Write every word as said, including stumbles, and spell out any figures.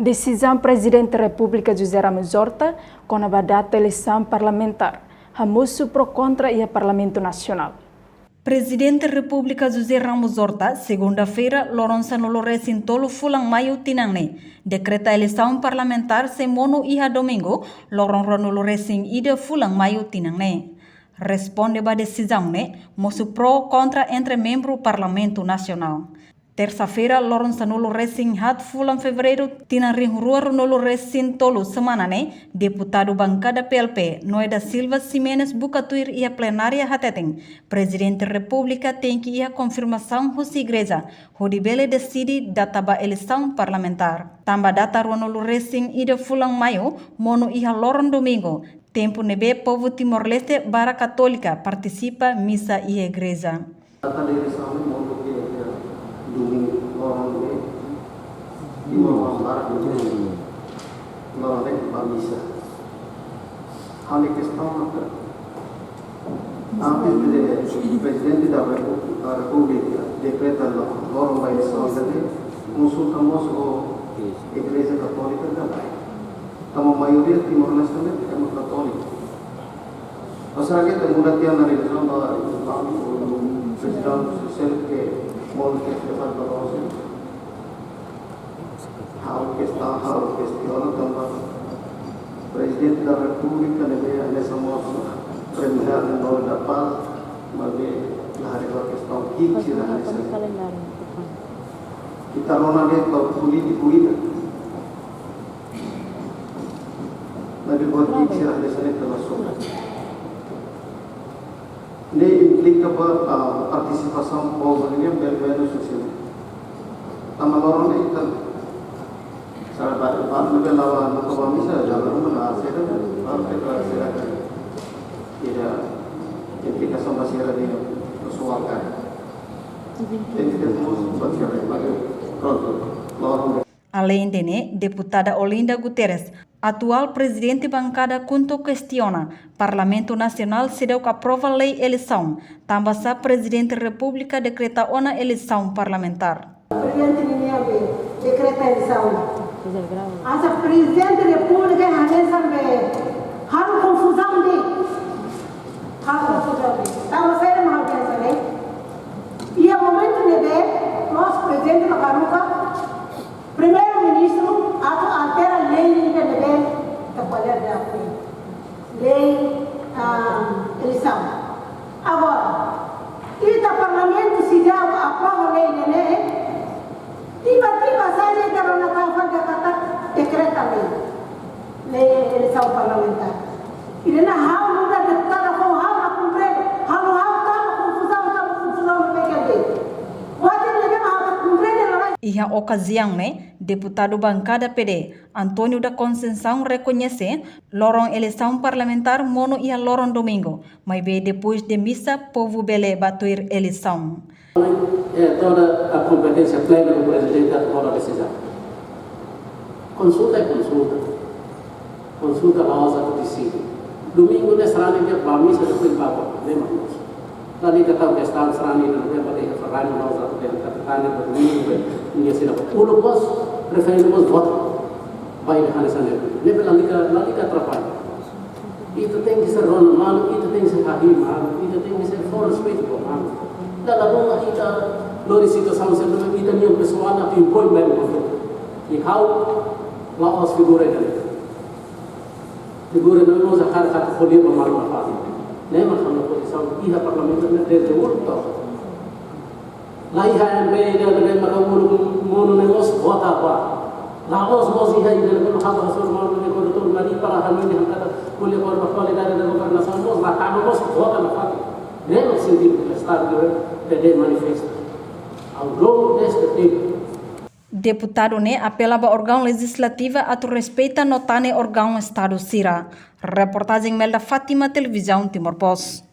Desizaun Prezidente Repúblika José Ramos Horta kona-ba data eleisaun parlamentár hamosu pro kontra iha Parlamentu Nasionál. Prezidente Repúblika José Ramos Horta, segunda-feira, loron sanulu-resin-tolu fulan Maiu tinan ne'e, dekreta eleisaun parlamentár sei monu iha domingu, loron ruanulu-resin-ida fulan Maiu tinan ne'e. Responde ba desizaun ne'e, mosu pro kontra entre membru Parlamentu Nasionál. Tersa-feira, loron sanulu-resin-haat fulan Fevereiru, tinan rihun rua ruanulu-resin-tolu semana ne'e, deputadu bankada P L P, Noé da Silva Ximenes buka tuir iha plenária hateten, Prezidente Repúblika tenke iha konfirmasaun husi igreja, hodi bele deside data ba eleisaun parlamentár. Tanba data ruanulu-resin-ida fulan Maiu, monu iha loron domingu, tempu ne'ebé povu Timor-Leste barak katólika partisipa misa iha igreja. Data eleisaun ne'e monu iha domingu, loron ne'e, Timor-Leste barak, loron ne'e ba misa. Ha'u-nia kestaun maka, antes de Prezidente da Repu-, da Repúblika dekreta lo-, loron ba eleisaun ne'e, konsulta mós ho Igreja Katólika ka lae. Tanba maioria Timor-Leste ne'e ema katólika. Ou será que tem mudança na religião da, da, do presidente, se ele quer, monu ke festival da Rosa? Ha'u kestaun, ha'u kestiona tanba Prezidente da Repúblika ne'ebé hanesan mós Premiér em nome da paz, maibé la haree ba kestaun ki'ik sira hanesan. Ita rona de'it ba polítiku ida. Maibé buat ki'ik sira hanesan ne'e la sosa. Ne'e implika ba, ah, partisipasaun povu nian bele-bele sosiál. Tanba loron ne'e ita, sara ba, ba, ne'ebé la ba, nunka ba misa, jalan rumah na, sira, ba, deklarasi sira kan. Ida implikasaun ba sira-nia pesoál kan. Tenke ter mós ba sira, ba, prontu, loron ne'e. Aleinde ne'e, deputada Olinda Guterres, atuál prezidente bankada KHUNTO kestiona, Parlamentu Nasionál seidauk aprova lei eleisaun, tanba sá Prezidente Repúblika dekreta ona eleisaun parlamentár. Prezidente ninia be dekreta eleisaun. Hanesan Prezidente Repúblika hanesan be halo konfuzaun de'it. Halo konfuzaun de'it. Tanba saida mak halo konfuzaun de'it? Iha momentu ne'ebé, mós prezidente mak haruka Primeiru-Ministru atu altera lei ida ne'ebé ita ko'alia di'ak, lei, ah, eleisaun. Agora, ita Parlamentu seidauk aprova lei ida-ne'e, tiba-tiba sai lei ida rona tau fali katak dekreta lei. Lei eleisaun parlamentár. Ida-ne'e ha'u nu'udar deputada foun ha'u la komprende. Ha'u, ha'u tama konfuzaun, tama konfuzaun PKD. Buat ida-ne'e ha'u la komprende la. Iha okaziaun ne'e, deputadu bankada P D, António da Conceição rekoñese, loron eleisaun parlamentár monu iha loron domingu, maibé depois de misa, povu bele ba tuir eleisaun. É toda a competência plena do presidente atu hola desizaun. Konsulta é konsulta. Konsulta la'ós atu deside. Domingu ne'e sarani ita ba misa, depois ba ba, ne'e mak loos. Lalika tau kestaun sarani ne'e, ne'e ba dehan sarani la'ós atu dehan katak tane ba domingu be, ne'e sira ba. Uluk mós, prefere mós vota. Ba ida hanesan ne'e. Ne'ebé lalika, lalika atrapalla. Ita tenke ser rona malu, ita tenke ser hahi'i malu, ita tenke ser fó respeitu ba malu. Dala ruma ita lori situasaun sira ne'ebé ita-nia pesoál atu impoin ba ema hotu. I ha'u la'ós figura ida-ne'e. Figura ida-ne'e mós hakarak atu ko'alia ba malu nafatin. Ne'e mak ha'u-nia pozisaun iha Parlamentu ne'e dezde uluk to'o. La iha M P ida ne'ebé maka uluk monu ne'e mós vota ba. La'ós mós iha ida ne'ebé maka hasoru malu ne'e ko'alia tuir mari para hanoin dehan katak ko'alia kona-ba kualidade governasaun mós la tama mós vota nafatin. Ne'e mak sentidu Estadu de P D manifesta ao longo deste tempo. Deputadu ne'e apela ba órgaun lejislativa atu respeita no tane órgaun Estadu sira. Reportajen Melda Fátima, Televizaun Timor Post.